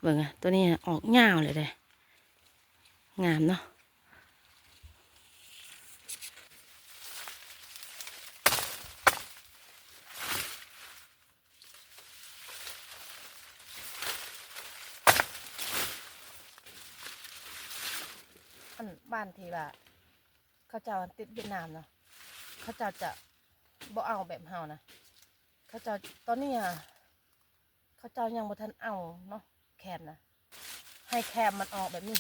ເບິ່ງ ໂຕນີ້ອອກຍາວເລີຍເດ້ ງາມເນາະ. ອັນ ບ້ານທີ່ວ່າເຂົາເຈົ້າຕິດຫວຽດນາມເນາະ ເຂົາເຈົ້າຈະບໍ່ເອົາແບບເຮົານະ ເຂົາເຈົ້າ ຕອນນີ້ອະ ເຂົາເຈົ້າຍັງບໍ່ທັນເອົາເນາະ ແຄມນະ ໃຫ້ແຄມມັນອອກແບບນີ້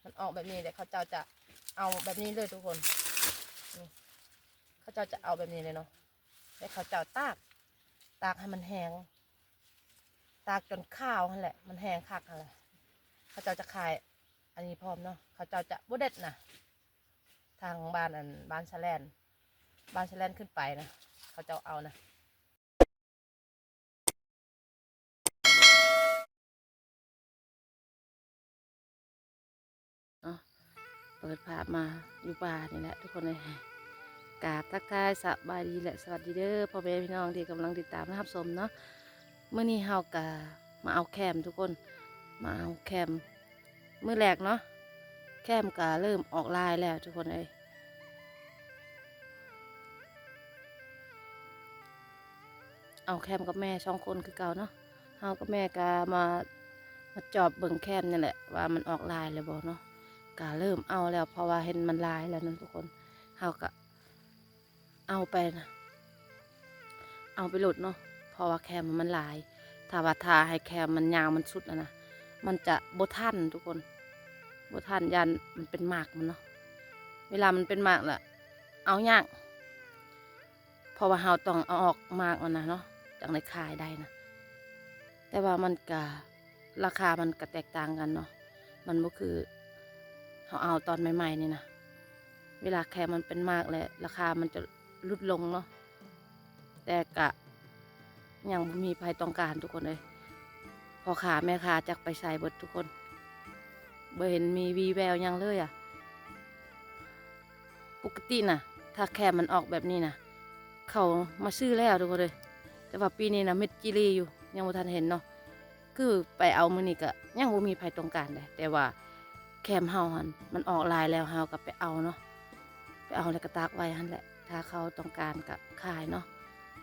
ມັນອອກແບບນີ້ແລ້ວ ເຂົາເຈົ້າຈະເອົາແບບນີ້ເລີຍທຸກຄົນ ນີ້ ເຂົາເຈົ້າຈະເອົາແບບນີ້ເລີຍເນາະ ແລ້ວເຂົາເຈົ້າຕາກ ຕາກໃຫ້ມັນແຫ້ງ ຕາກຈົນຂາວຫັ້ນແຫຼະ ມັນແຫ້ງຄັກຫັ້ນແຫຼະ ເຂົາເຈົ້າຈະຂາຍອັນນີ້ພ້ອມເນາະ ເຂົາເຈົ້າຈະບໍ່ເດັດນະ ທາງບ້ານ ອັນ ບ້ານສະແລນ ບ້ານສະແລນຂຶ້ນໄປນະ ເຂົາເຈົ້າເອົານະ. ເນາະ ເປີດພາບມາຢູ່ປ່ານີ້ແຫຼະທຸກຄົນເອີຍ ກາບທັກທາຍສະບາຍດີ ແລະ ສະຫວັດດີເດີພໍ່ແມ່ພີ່ນ້ອງທີ່ກຳລັງຕິດຕາມ ແລະ ຮັບຊົມເນາະ. ມື້ນີ້ເຮົາກະມາເອົາແຄມທຸກຄົນ ມາເອົາແຄມ ມື້ແລກເນາະ ແຄມກະເລີ່ມອອກລາຍແລ້ວທຸກຄົນເອີຍ. ເອົາແຄມກັບແມ່ສອງຄົນຄືເກົ່າເນາະ ເຮົາກັບແມ່ກະມາ ມາຈອບເບິ່ງແຄມນີ້ແຫຼະ ວ່າມັນອອກລາຍແລ້ວບໍ່ເນາະ ກະເລີ່ມເອົາແລ້ວ ເພາະວ່າເຫັນມັນລາຍແລ້ວເນາະທຸກຄົນ ເຮົາກະເອົາໄປນະ ເອົາໄປໂລດເນາະ ເພາະວ່າແຄມມັນຫຼາຍ ຖ້າວ່າຖ້າໃຫ້ແຄມມັນຍາວມັນສຸດຫັ້ນນະ ມັນຈະບໍ່ທັນທຸກຄົນ ບໍ່ທັນ ຢ້ານມັນເປັນໝາກມັນເນາະ ເວລາມັນເປັນໝາກລະເອົາຍາກ ເພາະວ່າເຮົາຕ້ອງເອົາອອກໝາກມັນນະເນາະ ຈັ່ງໄດ້ຂາຍໄດ້ນະ ແຕ່ວ່າມັນກະ ລາຄາມັນກະແຕກຕ່າງກັນເນາະ ມັນບໍ່ຄືເຮົາເອົາຕອນໃໝ່ໆນີ້ນະ ເວລາແຄມມັນເປັນໝາກແລ້ວ ລາຄາມັນຈະຫຼຸດລົງເນາະ ແຕ່ກະຍັງບໍ່ມີໃຜຕ້ອງການທຸກຄົນເອີຍ ພໍ່ຄ້າແມ່ຄ້າຈັກໄປໃສເບິດທຸກຄົນ ບໍ່ເຫັນມີວີ່ແວວຫຍັງເລີຍອະ. ປົກກະຕິນະ ຖ້າແຄມມັນອອກແບບນີ້ນະ ເຂົາມາຊື້ແລ້ວທຸກຄົນເອີຍ ແຕ່ວ່າປີນີ້ນະມິດຈີ່ຫຼີ່ຢູ່ ຍັງບໍ່ທັນເຫັນເນາະ ຄືໄປເອົາມື້ນີ້ກະຍັງບໍ່ມີໃຜຕ້ອງການເດ້ ແຕ່ວ່າແຄມເຮົາຫັ້ນມັນອອກລາຍແລ້ວ ເຮົາກະໄປເອົາເນາະ ໄປເອົາແລ້ວກະຕາກໄວ້ຫັ້ນແຫຼະ ຖ້າເຂົາຕ້ອງການກະຂາຍເນາະ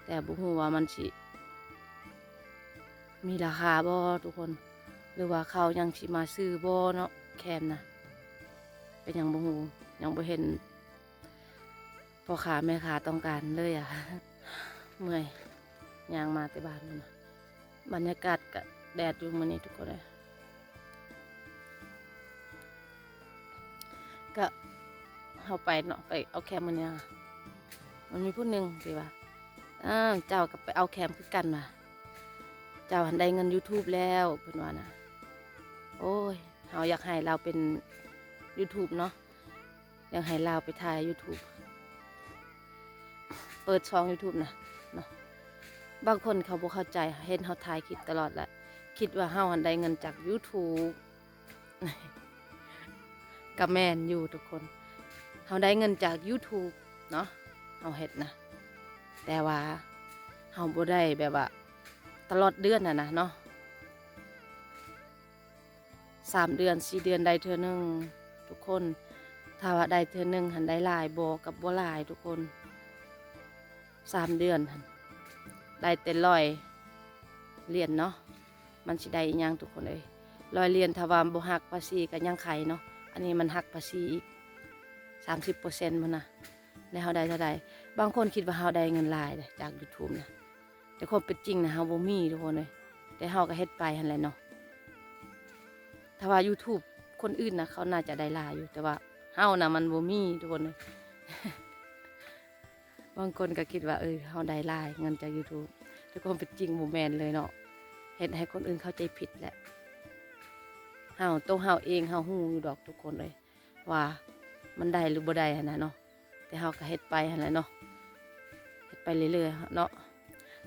ແຕ່ບໍ່ຮູ້ວ່າມັນຊິ ມີລາຄາບໍ່ທຸກຄົນ ຫຼືວ່າເຂົາຍັງຊິມາຊື້ບໍ່ເນາະ ແຄມນະ ກະຍັງບໍ່ຮູ້ ຍັງບໍ່ເຫັນພໍ່ຄ້າແມ່ຄ້າຕ້ອງການເລີຍອະ ເມື່ອຍ ຍ່າງມາແຕ່ບ້ານພຸ້ນນະ ບັນຍາກາດກະແດດຢູ່ມື້ນີ້ທຸກຄົນເອີຍ. ກະເຮົາໄປເນາະ ໄປເອົາແຄມມື້ນີ້ ມັນມີຜູ້ໜຶ່ງທີ່ວ່າ ເອີ ເຈົ້າກະໄປເອົາແຄມຄືກັນວ່າ ເຈົ້າຫັ້ນໄດ້ເງິນຢູທູບແລ້ວ ເພິ່ນວ່ານະ ໂອ້ຍ ເຮົາຢາກໃຫ້ລາວເປັນຢູທູບເນາະ ຢາກໃຫ້ລາວໄປຖ່າຍຢູທູບ ເປີດຊ່ອງຢູທູບນະເນາະ ບາງຄົນເຂົາບໍ່ເຂົ້າໃຈ ເຫັນເຮົາຖ່າຍຄລິບຕະຫຼອດລະ ຄິດວ່າເຮົາຫັ້ນໄດ້ເງິນຈາກຢູທູບ ກະແມ່ນຢູ່ທຸກຄົນ ເຮົາໄດ້ເງິນຈາກຢູທູບເນາະ ເຮົາເຮັດນະ ແຕ່ວ່າເຮົາບໍ່ໄດ້ແບບວ່າຕະຫຼອດເດືອນຫັ້ນນະເນາະ ສາມເດືອນ ສີ່ເດືອນໄດ້ເທື່ອໜຶ່ງທຸກຄົນ ຖ້າວ່າໄດ້ເທື່ອໜຶ່ງຫັ້ນໄດ້ຫຼາຍບໍ່ ກະບໍ່ຫຼາຍທຸກຄົນ ສາມເດືອນຫັ້ນໄດ້ແຕ່ຮ້ອຍຫຼຽນເນາະ ມັນຊິໄດ້ອີ່ຫຍັງທຸກຄົນເອີຍ ຮ້ອຍຫຼຽນ ຖ້າວ່າບໍ່ຫັກພາສີກະຍັງໄຄເນາະ ອັນນີ້ມັນຫັກພາສີອີກສາມສິບເປີເຊັນພຸ້ນນະ ແລ້ວເຮົາໄດ້ເທົ່າໃດ ບາງຄົນຄິດວ່າເຮົາໄດ້ເງິນຫຼາຍເດ້ຈາກຢູທູບນະ ແຕ່ຄວາມເປັນຈິງນະ ເຮົາບໍ່ມີທຸກຄົນເອີຍ ແຕ່ເຮົາກະເຮັດໄປຫັ້ນແຫຼະເນາະ ຖ້າວ່າຢູທູບຄົນອື່ນນະ ເຂົາໜ້າຈະໄດ້ຫຼາຍຢູ່ ແຕ່ວ່າເຮົານະມັນບໍ່ມີທຸກຄົນເອີຍ ບາງຄົນກະຄິດວ່າ ເອີ ເຮົາໄດ້ຫຼາຍເງິນຈາກຢູທູບ ແຕ່ຄວາມເປັນຈິງບໍ່ແມ່ນເລີຍເນາະ ເຮັດໃຫ້ຄົນອື່ນເຂົ້າໃຈຜິດແຫຼະ ເຮົາ ໂຕເຮົາເອງເຮົາຮູ້ຢູ່ດອກທຸກຄົນເອີຍ ວ່າມັນໄດ້ຫຼືບໍ່ໄດ້ຫັ້ນນະເນາະ ແຕ່ເຮົາກະເຮັດໄປຫັ້ນແຫຼະເນາະ ເຮັດໄປເລື້ອຍໆເນາະ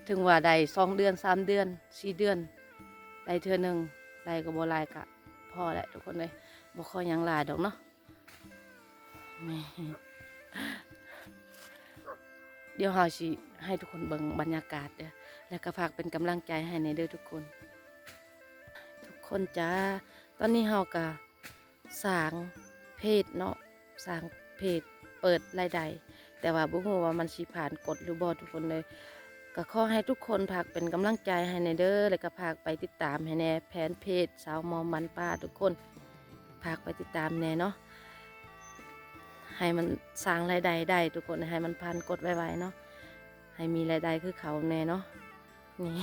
ເຖິງວ່າໄດ້ສອງເດືອນ ສາມເດືອນ ສີ່ເດືອນ ໄດ້ເທື່ອໜຶ່ງ ໄດ້ກະບໍ່ຫຼາຍກະພໍແຫຼະທຸກຄົນເອີຍ ບໍ່ຂໍຫຍັງຫຼາຍດອກເນາະ ດຽວເຮົາຊິໃຫ້ທຸກຄົນເບິ່ງບັນຍາກາດເດີ ແລ້ວກະຝາກເປັນກຳລັງໃຈໃຫ້ແດ່ເດີທຸກຄົນ. ຄົນຈ້າ ຕອນນີ້ເຮົາກະສ້າງເພຈເນາະ ສ້າງເພຈເປີດລາຍໄດ້ ແຕ່ວ່າບໍ່ຮູ້ວ່າມັນຊິຜ່ານກົດຫຼືບໍ່ທຸກຄົນເອີຍ. ກະຂໍໃຫ້ທຸກຄົນຝາກເປັນກຳລັງໃຈໃຫ້ແດ່ເດີ ແລ້ວກະຝາກໄປຕິດຕາມໃຫ້ແດ່ ແຟນເພຈສາວມອມບ້ານປ່າທຸກຄົນ ຝາກໄປຕິດຕາມແດ່ເນາະ ໃຫ້ມັນສ້າງລາຍໄດ້ໄດ້ທຸກຄົນ ໃຫ້ມັນຜ່ານກົດໄວໆເນາະ ໃຫ້ມີລາຍໄດ້ຄືເຂົາແດ່ເນາະ. ນີ້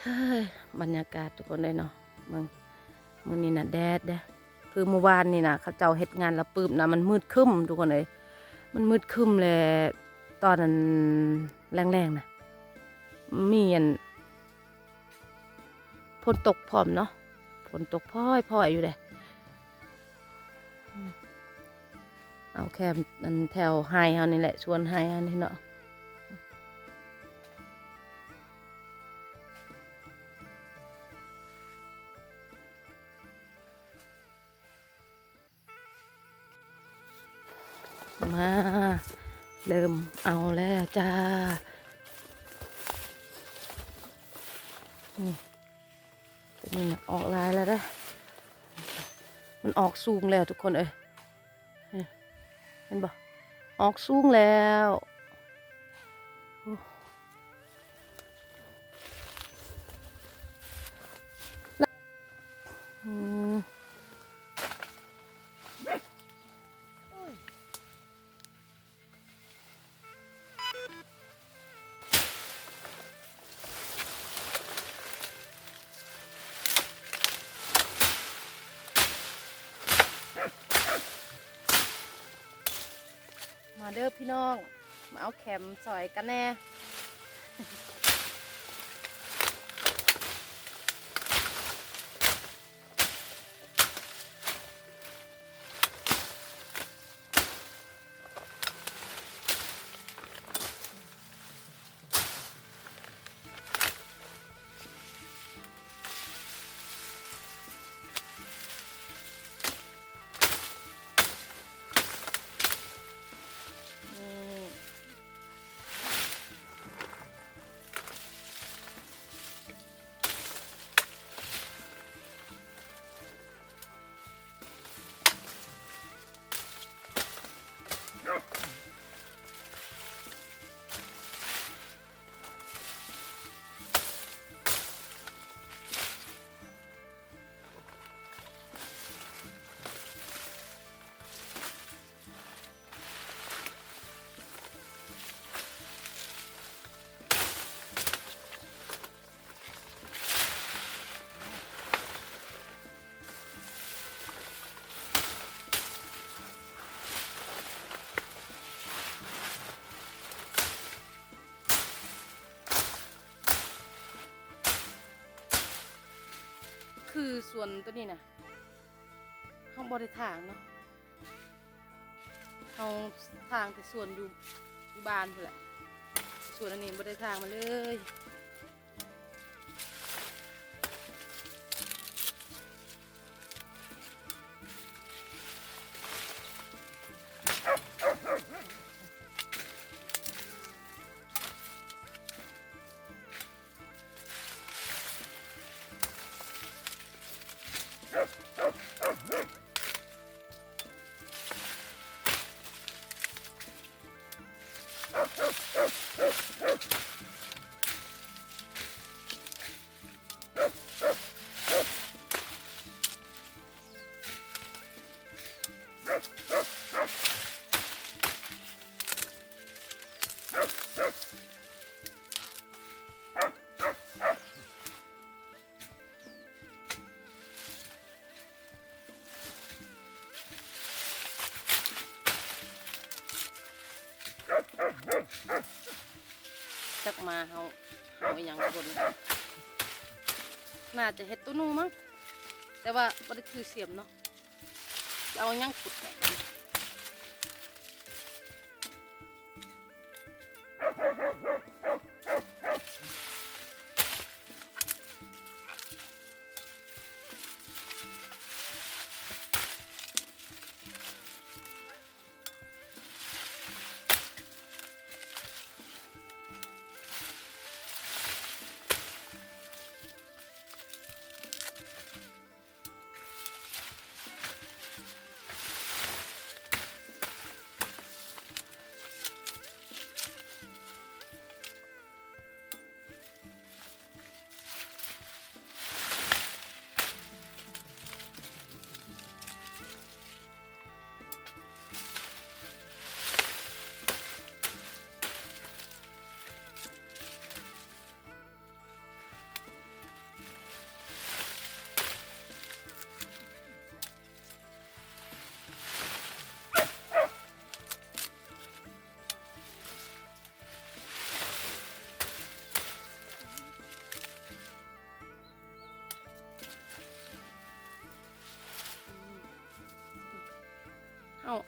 ເຮີ້ຍ ບັນຍາກາດທຸກຄົນເອີຍເນາະ ເບິ່ງ ມື້ນີ້ນະແດດເດ້ ຄືມື້ວານນີ້ນະ ເຂົາເຈົ້າເຮັດງານລະປຶບນະ ມັນມືດຄຶ້ມທຸກຄົນເອີຍ ມັນມືດຄຶ້ມແລ້ວ ຕອນນັ້ນແລງໆນະ ມີອັນ ຝົນຕົກພ້ອມເນາະ ຝົນຕົກພ້ອຍໆຢູ່ເດ້ ເອົາແຄມອັນແຖວໄຮ່ເຮົານີ້ແຫຼະ ສວນໄຮ່ເຮົານີ້ເນາະ. ມາ ເລີ່ມເອົາແລ້ວຈ້າ ນີ້ ຕົວນີ້ນະອອກຫຼາຍແລ້ວເດ້ ມັນອອກສູງແລ້ວທຸກຄົນເອີຍ ເຫັນບໍ່ ອອກສູງແລ້ວ ໂອ້ ອືມ ມາເດີພີ່ນ້ອງ ມາເອົາແຄມຊ່ອຍກັນແດ່. ຄືສວນໂຕນີ້ນະ ເຮົາບໍ່ໄດ້ຖາງເນາະ ເຮົາຖາງແຕ່ສວນຢູ່ ຢູ່ບ້ານພຸ້ນແຫຼະ ສວນອັນນີ້ບໍ່ໄດ້ຖາງມາເລີຍ. ຈັກໝາເຮົາເອົາອີ່ຫຍັງຄົນ ໜ້າຈະເຮັດໂຕໜູມັ້ງ ແຕ່ວ່າບໍ່ໄດ້ຖືສຽມເນາະ ຈະເອົາຫຍັງຂຸດໄປ. ເ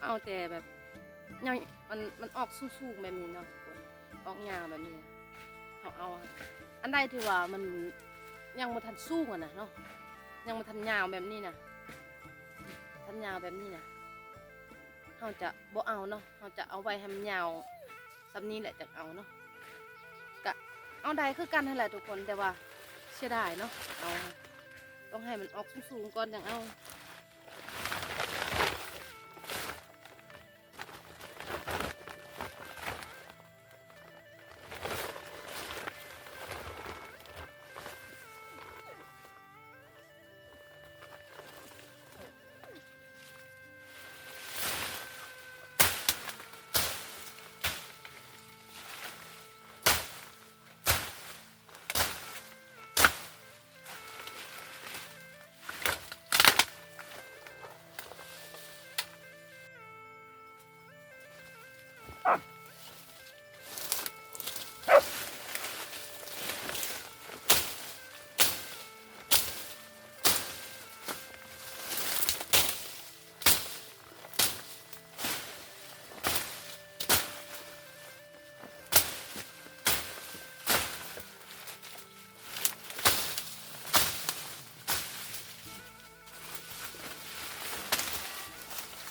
ເອົາແຕ່ແບບ ຍັງ ມັນ ມັນອອກສູງໆແບບນີ້ເນາະ ອອກຍາວແບບນີ້ ເຮົາເອົາ ອັນໃດທີ່ວ່າມັນຍັງບໍ່ທັນສູງຫັ້ນນະເນາະ ຍັງບໍ່ທັນຍາວແບບນີ້ນະ ທັນຍາວແບບນີ້ນະ ເຮົາຈະບໍ່ເອົາເນາະ ເຮົາຈະເອົາໄວ້ໃຫ້ມັນຍາວສ່ຳນີ້ແຫຼະ ຈັ່ງເອົາເນາະ ກະເອົາໄດ້ຄືກັນຫັ້ນແຫຼະທຸກຄົນ ແຕ່ວ່າເສຍດາຍເນາະ ເອົາ ຕ້ອງໃຫ້ມັນອອກສູງໆກ່ອນຈັ່ງເອົາ.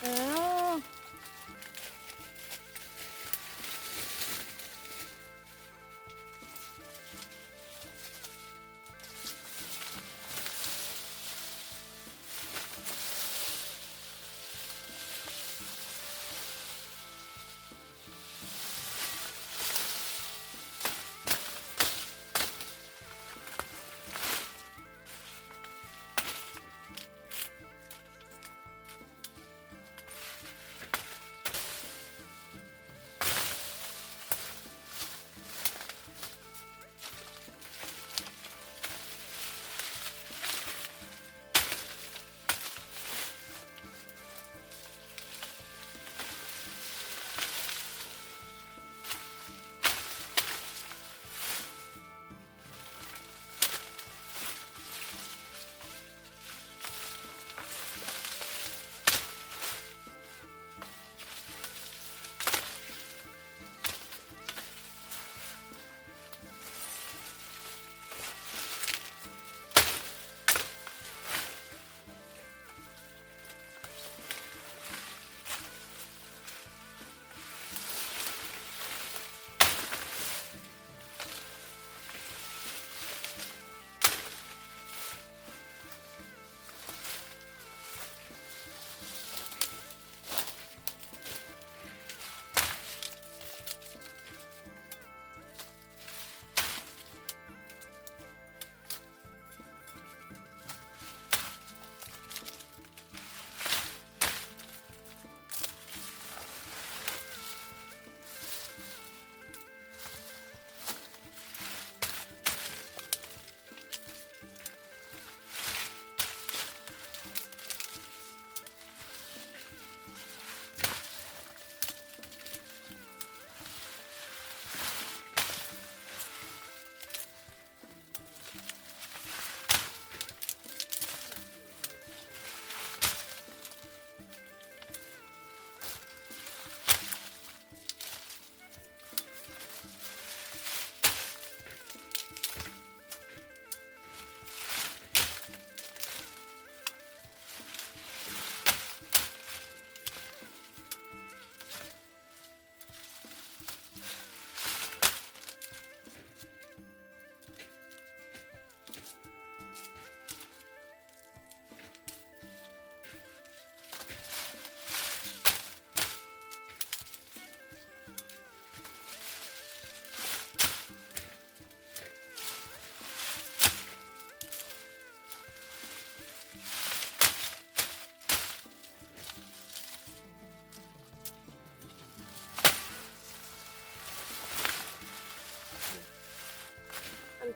ເອີ. ອັນ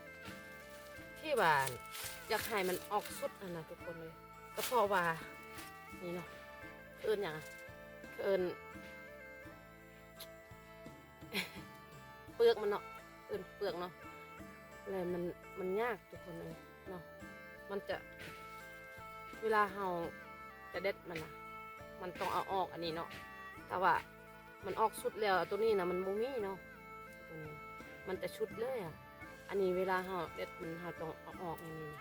ທີ່ວ່າຢາກໃຫ້ມັນອອກສຸດຫັ້ນນະທຸກຄົນເອີຍ ກໍເພາະວ່າ ນີ້ເນາະ ເອີ້ນຫຍັງ ເອີ້ນ ເປືອກມັນເນາະ ເອີ້ນເປືອກເນາະ ແລະມັນ ມັນຍາກທຸກຄົນເອີຍເນາະ ມັນຈະ ເວລາເຮົາຈະເດັດມັນນະ ມັນຕ້ອງເອົາອອກອັນນີ້ເນາະ. ຖ້າວ່າມັນອອກສຸດແລ້ວ ໂຕນີ້ນະມັນບໍ່ມີເນາະ ໂຕນີ້ມັນຈະສຸດເລີຍອະ. ອັນນີ້ເວລາເຮົາເດັດມັນ ເຮົາຕ້ອງເອົາອອກນີ້ນະ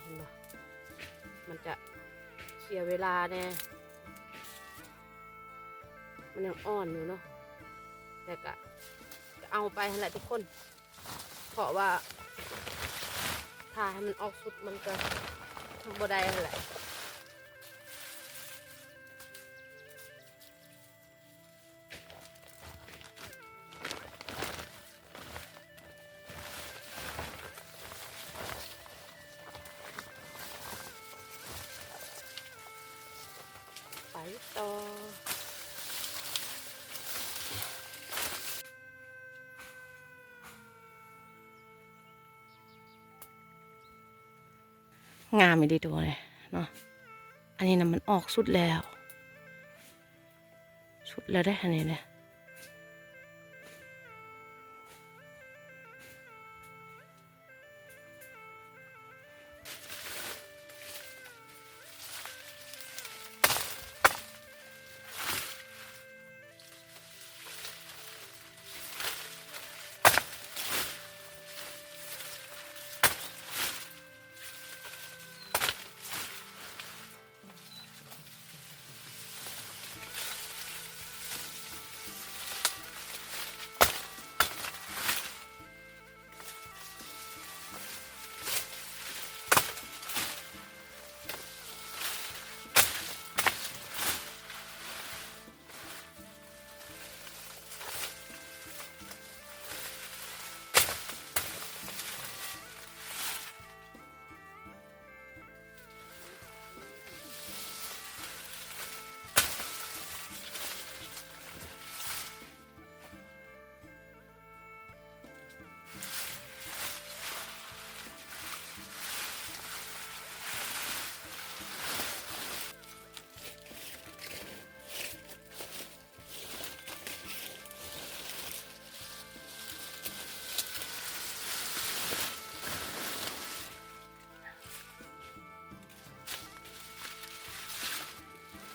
ເຫັນບໍ່? ມັນຈະເສຍເວລາແດ່ ມັນຍັງອ່ອນຢູ່ເນາະ. ແຕ່ກະຈະເອົາໄປຫັ້ນແຫຼະທຸກຄົນ ເພາະວ່າຖ້າໃຫ້ມັນອອກສຸດມັນກະບໍ່ໄດ້ຫັ້ນແຫຼະ. ໄປຕໍ່. ງາມອີ່ຫຼີໂຕນີ້ເນາະ. ອັນນີ້ນະມັນອອກສຸດແລ້ວ ສຸດແລ້ວເດ້ ອັນນີ້ນະ.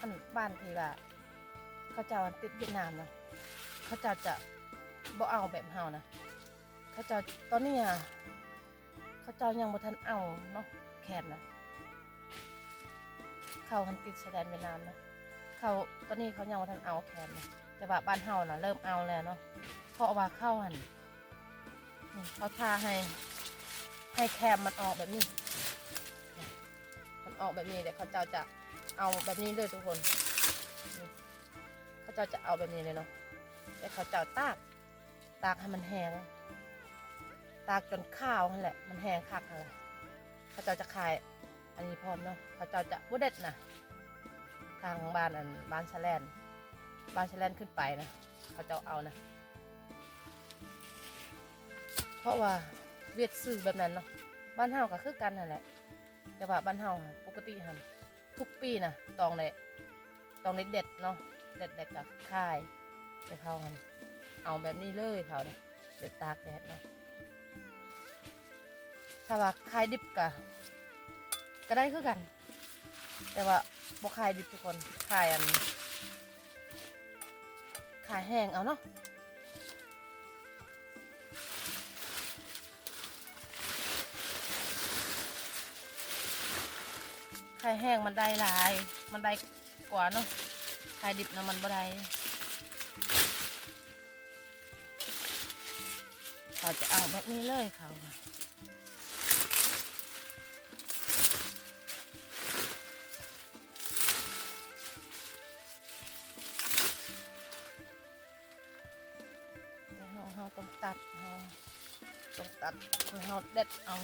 ອັນບ້ານທີ່ວ່າເຂົາເຈົ້າອັນຕິດຫວຽດນາມນະ ເຂົາເຈົ້າຈະບໍ່ເອົາແບບເຮົານະ. ເຂົາເຈົ້າ ຕອນນີ້ຫະ ເຂົາເຈົ້າຍັງບໍ່ທັນເອົາເນາະ ແຄມນະ. ເຂົາຫັ້ນຕິດຊາຍແດນຫວຽດນາມນະ ເຂົາ ຕອນນີ້ເຂົາຍັງບໍ່ທັນເອົາແຄມນະ. ແຕ່ວ່າບ້ານເຮົານະເລີ່ມເອົາແລ້ວເນາະ ເພາະວ່າເຂົາຫັ້ນ ນີ້ ເຂົາຖ້າໃຫ້ ໃຫ້ແຄມມັນອອກແບບນີ້ ມັນອອກແບບນີ້ແລ້ວ ເຂົາເຈົ້າຈະເອົາແບບນີ້ເລີຍທຸກຄົນ. ນີ້ ເຂົາເຈົ້າຈະເອົາແບບນີ້ເລີຍເນາະ ແລ້ວເຂົາເຈົ້າຕາກ ຕາກໃຫ້ມັນແຫ້ງ ຕາກຈົນຂາວຫັ້ນແຫຼະ ມັນແຫ້ງຄັກຫັ້ນແຫຼະ. ເຂົາເຈົ້າຈະຂາຍອັນນີ້ພ້ອມເນາະ ເຂົາເຈົ້າຈະບໍ່ເດັດນະ. ທາງບ້ານ ອັນ ບ້ານສະແລນ ບ້ານສະແລນຂຶ້ນໄປນະ ເຂົາເຈົ້າເອົານະ ເພາະວ່າຫວຽດຊື້ແບບນັ້ນເນາະ. ບ້ານເຮົາກໍຄືກັນຫັ້ນແຫຼະ ແຕ່ວ່າບ້ານເຮົາຫັ້ນ ປົກກະຕິຫັ້ນ ທຸກປີນະ ຕ້ອງໄດ້ ຕ້ອງໄດ້ເດັດເນາະ ເດັດແລ້ວກໍຂາຍ. ແຕ່ເຂົາຫັ້ນເອົາແບບນີ້ເລີຍ ເຂົານີ້ ໄປຕາກແດດເນາະ. ຖ້າວ່າຂາຍດິບກະ ກະໄດ້ຄືກັນ ແຕ່ວ່າບໍ່ຂາຍດິບທຸກຄົນ ຂາຍອັນ ຂາຍແຫ້ງເອົາເນາະ. ຂາຍແຫ້ງມັນໄດ້ຫຼາຍ ມັນໄດ້ກວ່າເນາະ ຂາຍດິບນະມັນບໍ່ໄດ້. ເຂົາຈະເອົາແບບນີ້ເລີຍ ເຂົາ ແຕ່ເຮົາ ເຮົາຕ້ອງຕັດ ເຮົາຕ້ອງຕັດ ເຮົາເດັດເອົາ.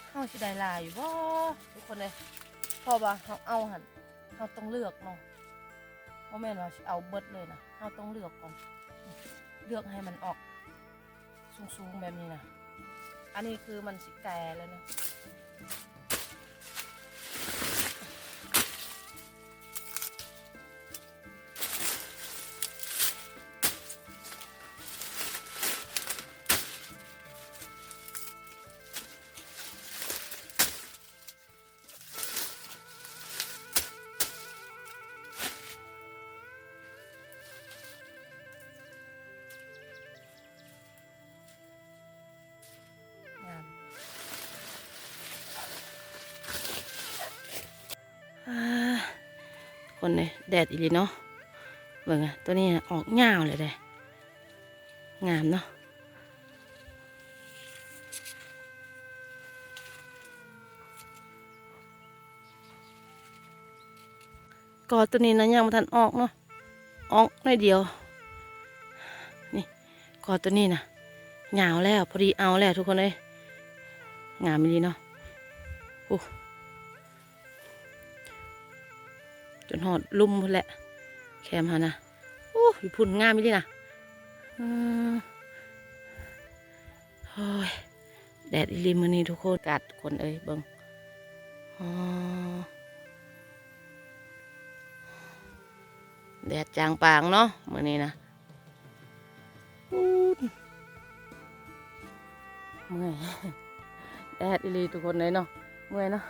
ເຮົາຊິໄດ້ຫຼາຍຢູ່ບໍ່ທຸກຄົນເອີຍ? ເພາະວ່າເຮົາເອົາຫັ້ນ ເຮົາຕ້ອງເລືອກເນາະ ບໍ່ແມ່ນວ່າຊິເອົາເບິດເລີຍນະ ເຮົາຕ້ອງເລືອກກ່ອນ ເລືອກໃຫ້ມັນອອກສູງໆແບບນີ້ນະ. ອັນນີ້ຄືມັນຊິແກ່ແລ້ວເນາະ. ງາມ ອ່າ ທຸກຄົນເອີຍ ແດດອີ່ຫຼີເນາະ. ເບິ່ງ ໂຕນີ້ອອກຍາວເລີຍເດ້ ງາມເນາະ. ກໍໂຕນີ້ນະ ຍັງບໍ່ທັນອອກເນາະ ອອກໜ້ອຍດຽວ. ນີ້ ກໍໂຕນີ້ນະ ຍາວແລ້ວ ພໍດີເອົາແລ້ວທຸກຄົນເອີຍ ງາມອີ່ຫຼີເນາະ. ໂອ້ ຈົນຮອດລຸ່ມພຸ້ນແຫຼະ ແຄມຫັ້ນນະ. ໂອ້ ຢູ່ພຸ້ນງາມອີ່ຫຼີນະ. ເອີ ໂອ້ຍ ແດດອີ່ຫຼີມື້ນີ້ທຸກຄົນ ອາກາດທຸກຄົນເອີຍ ເບິ່ງ ອໍ ແດດຈາງປາງເນາະມື້ນີ້ນະ. ອູ້ນ ເມື່ອຍ ແດດອີ່ຫຼີທຸກຄົນເອີຍເນາະ ເມື່ອຍເນາະ.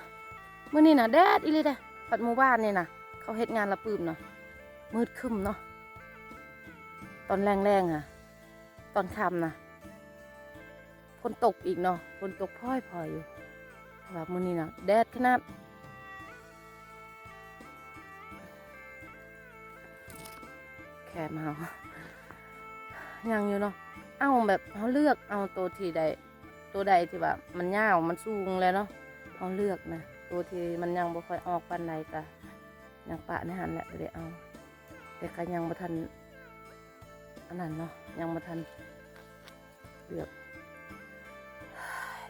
ມື້ນີ້ນະແດດອີ່ຫຼີເດ້ ພັດໝູ່ບ້ານນີ້ນະ ເຂົາເຮັດງານລະປຶ້ມເນາະ ມືດຄຶ້ມເນາະ. ຕອນແລງໆ ອະ ຕອນຄ່ຳນະ ຝົນຕົກອີກເນາະ ຝົນຕົກພ້ອຍໆຢູ່ ແຕ່ວ່າມື້ນີ້ນະແດດຂະໜາດ. ແຄມເຮົາຍັງຢູ່ເນາະ ເອົາແບບເຮົາເລືອກເອົາໂຕທີ່ໄດ້ ໂຕໃດທີ່ວ່າມັນຍາວ ມັນສູງແລ້ວເນາະ ເຮົາເລືອກນະ ໂຕທີ່ມັນຍັງບໍ່ຄ່ອຍອອກປານໃດກະຍັງປະໃນຫັ້ນແຫຼະ ບໍ່ໄດ້ເອົາ ແຕ່ກະຍັງບໍ່ທັນ ອັນນັ້ນເນາະ ຍັງບໍ່ທັນເລືອກ.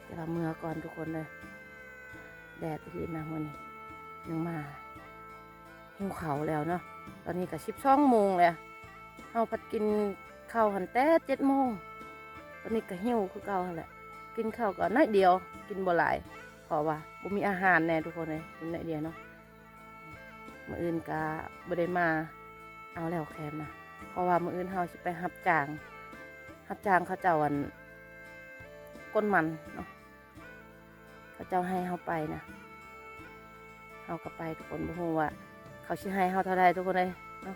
ແຕ່ວ່າເມືອກ່ອນທຸກຄົນເອີຍ ແດດອີ່ຫຼີນະມື້ນີ້ ຍັງມາ ຫິວເຂົ້າແລ້ວເນາະ. ຕອນນີ້ກະສິບສອງໂມງແລ້ວ ເຮົາພັດກິນເຂົ້າຫັ້ນແຕ່ເຈັດໂມງ ຕອນນີ້ກະຫິວຄືເກົ່າຫັ້ນແຫຼະ. ກິນເຂົ້າກະໜ້ອຍດຽວ ກິນບໍ່ຫຼາຍ ເພາະວ່າບໍ່ມີອາຫານແນ່ທຸກຄົນເອີຍ ກິນໜ້ອຍດຽວເນາະ. ມື້ອື່ນກະບໍ່ໄດ້ມາເອົາແລ້ວແຄມນະ ເພາະວ່າມື້ອື່ນເຮົາຊິໄປຮັບຈ້າງ ຮັບຈ້າງເຂົາເຈົ້າ ອັນ ກົນມັນເນາະ ເຂົາເຈົ້າໃຫ້ເຮົາໄປນະ ເຮົາກະໄປທຸກຄົນ. ບໍ່ຮູ້ວ່າເຂົາຊິໃຫ້ເຮົາເທົ່າໃດທຸກຄົນເອີຍເນາະ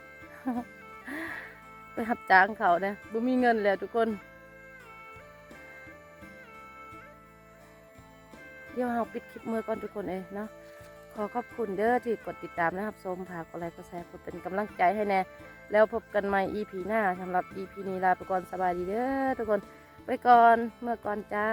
ໄປຮັບຈ້າງເຂົານະ ບໍ່ມີເງິນແລ້ວທຸກຄົນ. ດຽວເຮົາປິດຄລິບເມືອກ່ອນທຸກຄົນເອີຍເນາະ. ຂໍຂອບຄຸນເດີທີ່ກົດຕິດຕາມ ແລະ ຮັບຊົມ. ຝາກກົດໄລ ກົດແຊ ເພື່ອເປັນກຳລັງໃຈໃຫ້ແນ່. ແລ້ວພົບກັນໃໝ່ອີພີໜ້າ. ສຳລັບອີພີນີ້ລາໄປກ່ອນ. ສະບາຍດີເດີທຸກຄົນ. ໄປກ່ອນ. ເມືອກ່ອນຈ້າ.